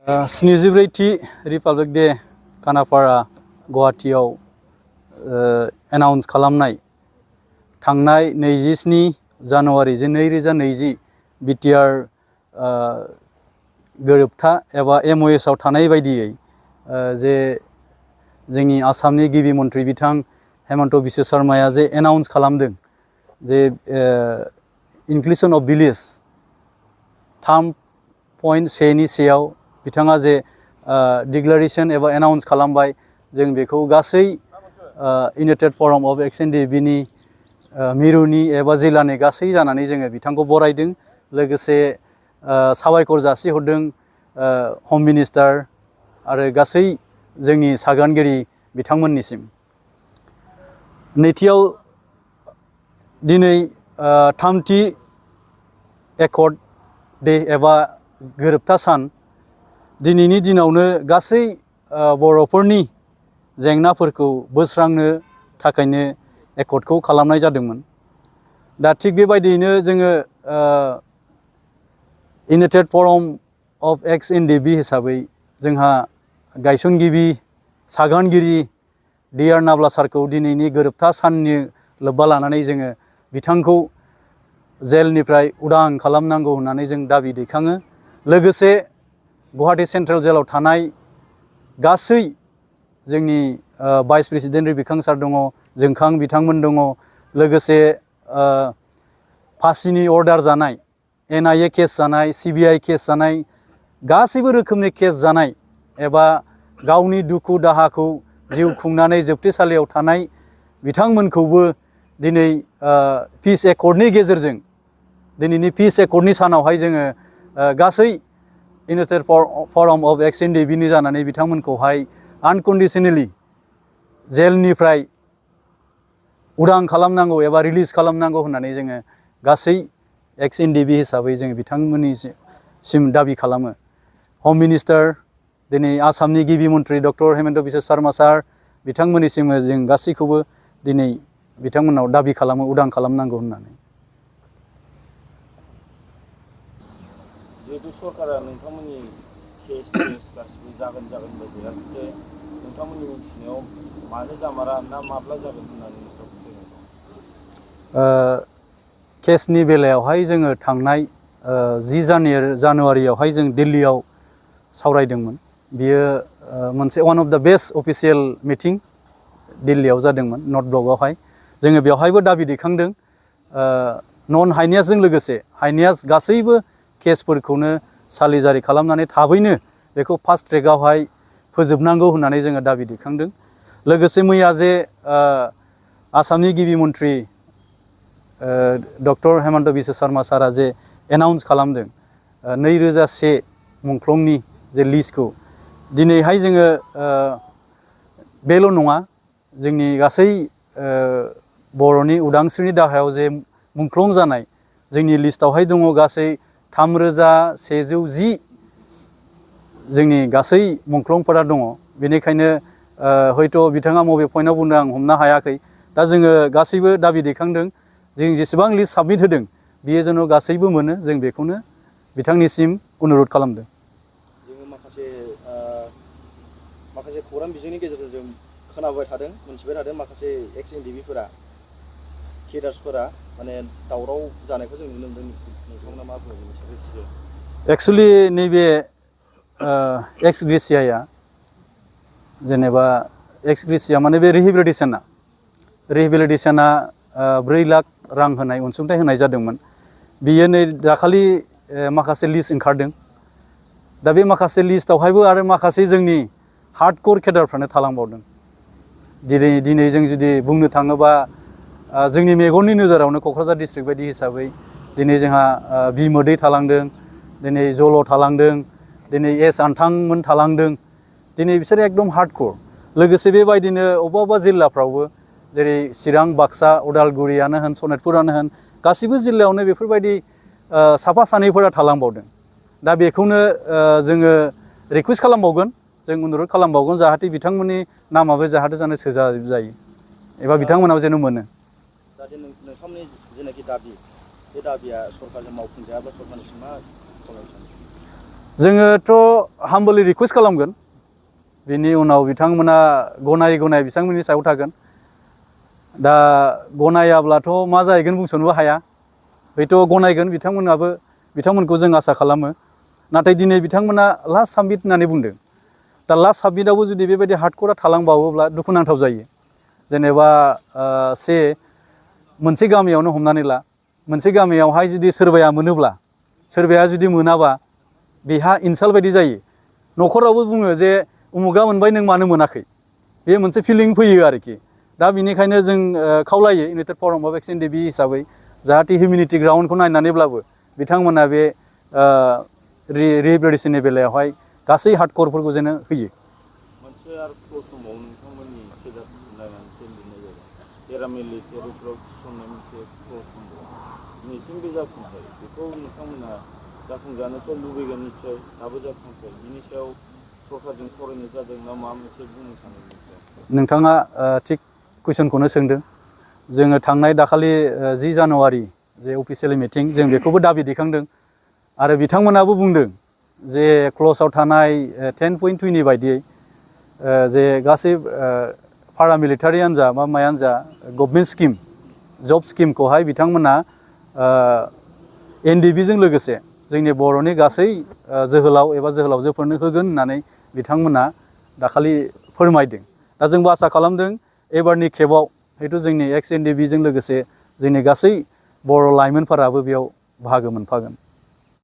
स्निजिब्रैथि republic day Khanapara गुवाहाटीयाव announce खालामनाय थांनाय 27 जानुवारि 2020 बिटिआर गोरोबथा एबा एमअएस आव थानाय बायदियै जे जोंनि आसामनि गिबि मन्थ्रि बिथां हेमन्त बिश्व शर्माया जे एनाउन्स खालामदों जे इनक्लुजन अफ भिलेज 3.1 नि सायाव बिथाङा जे डिक्लारेशन एबा एनाउन्स खालामबाय जों बेखौ गासै इउनाइटेड फराम अफ एक्स एनडिएफबि नि मिरुनि एबा जिल्लानि गासै जानानै जोङो बिथांखौ बरायदों लोगोसे साबायखर जासिहरदों हम मिनिस्टार आरो गासै जोंनि सागानगिरि बिथांमोननिसिम नैथियाव दिनै थामथि एकर्ड डे एबा गोरोबथा सान दिनैनि दिनावनो गासै बर'फोरनि जेंनाफोरखौ बोस्रांनो थाखायनो एकर्डखौ खालामनाय जादोंमोन दा थिग बेबायदियैनो जोङो इउनाइटेड फराम अफ एक्स एनडिएफबि हिसाबै जोंहा गायसनगिरि सागानगिरि डिआर नाब्ला सारखौ दिनैनि गोरोबथा साननि लोब्बा लानानै जोङो बिथांखौ जेलनिफ्राय उदां खालामनांगौ होननानै जों दाबि दैखाङो लोगोसे गुवाहाटी सेन्ट्रेल जेलाव थानाय गासै जोंनि भाइस प्रेसिडेन्ट बिखां सार दङ जोंखां बिथांमोन दङ लोगोसे फासिनि अर्डार जानाय एनआईए केस जानाय सिबिआई केस जानाय गासैबो रोखोमनि केस जानाय एबा गावनि दुखु दाहाखौ जिउ खुंनानै जोबथेसालियाव थानाय बिथांमोनखौबो दिनै पिस एकर्डनि गेजेरजों दिनैनि पिस एकर्डनि सानावहाय जोङो गासै इउनाइटेड फराम अफ एक्स एनडिएफबि जानानै बिथांमोनखौहाय आनकन्डिसनेलि जेलनिफ्राय उदां खालामनांगौ एबा रिलिज खालामनांगौ होननानै जोङो गासै एक्स एनडिएफबि हिसाबै जोङो बिथांमोननिसिम दाबि खालामो हम मिनिस्टार दिनै आसामनि गिबि मन्थ्रि डक्टर हेमन्त बिश्व शर्मा सार बिथांमोननिसिम जों गासैखौबो दिनै बिथांमोनाव दाबि खालामो उदां खालामनांगौ होननानै जिहेतु सरकारा नोंथांमोननि केस गासिबो जागोन बायदि गासिबो नोंथांमोननि मिथिनायाव मानो जामारा ना माब्ला जागोन होननानै केसनि बेलायावहाय जोङो थांनाय 10 जानुवारियावहाय जों दिल्लीयाव सावरायदोंमोन बियो मोनसे वान अफ द बेस्ट अफिसियेल मिटिं दिल्लीयाव जादोंमोन नर्थ ब्लकआवहाय जोङो बेवहायबो दाबि दैखांदों नन हाइनियासजों लोगोसे हाइनियास गासैबो केसफोरखौनो सालिजारि खालामनानै थाबैनो बेखौ फास्ट ट्रेकआवहाय फोजोबनांगौ होननानै जोङो दाबि दैखांदों लोगोसे मैया जे आसामनि गिबि मन्थ्रि डक्टर हेमन्त बिश्व शर्मा सारा जे एनाउन्स खालामदों 2001 मुंख्लंनि जे लिस्टखौ दिनैहाय जोङो बेल' नङा जोंनि गासै बर'नि उदांस्रिनि दाहायाव जे मुंख्लं जानाय जोंनि लिस्टआवहाय दङ गासै 3110 जोंनि गासै मुंख्लंफोरा दङ बेनिखायनो हयथ' बिथाङा बबे पइन्टआव बुंदों आं हमनो हायाखै दा जोङो गासैबो दाबि दैखांदों जों जेसेबां लिस्ट साबमिट होदों बियो जेन' गासैबो मोनो जों बेखौनो बिथांनिसिम अनुरद खालामदों जोङो माखासे खौरां बिजोंनि गेजेरजों जों खोनाबाय थादों मोनथिबाय थादों माखासे एक्स एनडिएफबिफोरा केडार्सफोरा माने दावराव जानायखौ जों नुनो मोनदों नोंथांमोना मा बुङो एक्सुअलि नैबे एक्स ग्रेसियाया जेनेबा एक्स ग्रेसिया माने बे रिहेबिलिटेसना 4 लाख रां होनाय अनसुंथाइ होनाय जादोंमोन बियो नै दाखालि माखासे लिस्ट ओंखारदों दा बे माखासे लिस्टआवहायबो आरो माखासे जोंनि हार्डक'र केडारफ्रानो थालांबावदों दिनै जों जुदि बुंनो थाङोबा जोंनि मेगननि नोजोरावनो क'क्राझार डिस्ट्रिक्ट बायदि हिसाबै दिनै जोंहा बि मोदै थालांदों दिनै जल' थालांदों दिनै एस आन्थांमोन थालांदों दिनै बिसोर एकदम हार्डक'र लोगोसे बेबायदिनो अबेबा जिल्लाफ्रावबो जेरै चिरां बाक्सा उदालगुरियानो होन सनितपुरानो होन गासैबो जिल्लायावनो बेफोरबायदि साफा सानैफोरा थालांबावदों दा बेखौनो जोङो रिकुवेस्ट खालामबावगोन जों अनुरद खालामबावगोन जाहाथे बिथांमोननि नामाबो जाहाथे जानो सोजायो एबा बिथांमोनाव जेन' मोनो जाहाथे नोंथांमोननि जेनाखि दाबि बे दाबिया सरकारजों मावफुंजायाब्ला सरकारनिसिम मा खावलायनो सानो जोङोथ' हामबलि रिकुवेस्ट खालामगोन बिनि उनाव बिथांमोना गनाय बिथांमोननि सायाव थागोन दा गनायाब्लाथ' मा जाहैगोन बुंस'नोबो हाया हयथ' गनायगोन बिथांमोनखौ जों आसा खालामो नाथाय दिनै बिथांमोना लास्ट साबमिट होननानै बुंदों दा लास्ट साबमिटआवबो जुदि बेबायदि हार्डक'रा थालांबावोब्ला दुखुनांथाव जायो जेनेबा मोनसे गामियावनो हमनानै ला मोनसे गामियावहाय जुदि सोरबाया मोनोब्ला सोरबाया जुदि मोनाबा बेहा इनसाल्ट बायदि जायो न'खरावबो बुङो जे उमुगा मोनबाय नों मानो मोनाखै बे मोनसे फिलिं फैयो आरोखि दा बिनिखायनो जों खावलायो इउनाइटेड फराम अफ एक्स एनडिएफबि हिसाबै जाहाथे हिउमेनिटी ग्राउन्डखौ नायनानैब्लाबो बिथांमोना बे रिहेबिलिटेसननि बेलायावहाय गासै हार्डक'रफोरखौ जेन होयो मोनसे आरो क्ल'ज दंबावो नोंथांमोननि केडार नायनानै लिरनाय जायो पेरामिलिटारिफोराव थिसननाय मोनसे क्ल'ज दंबावो दिनैसिम बे जाफुङाखै बेखौ नोंथांमोना जाफुंजानोथ' लुबैगोन निस्सय दाबो जाफुङाखै बिनि सायाव सरकारजों सावरायनाय जादों ना माबा मोनसे बुंनो सानो नोंथाङा थिग कुइसनखौनो सोंदों जोङो थांनाय दाखालि 10 जानुवारि जे अफिसियेलि मिटिं जों बेखौबो दाबि दैखांदों आरो बिथांमोनाबो बुंदों जे क्ल'जआव थानाय 10.2नि बायदियै जे गासै पारामिलिटारियानो जा बा मायानो जा गभर्नमेन्ट स्किम जब स्किमखौहाय बिथांमोना एनडिएफबिजों लोगोसे जोंनि बर'नि गासै जोहोलाव एबा जोहोलावजोफोरनो होगोन होननानै बिथांमोना दाखालि फोरमायदों दा जोंबो आसा खालामदों एबारनि खेबाव हयथ' जोंनि एक्स एनडिएफबिजों लोगोसे जोंनि गासै बर' लाइमोनफोराबो बेयाव बाहागो मोनफागोन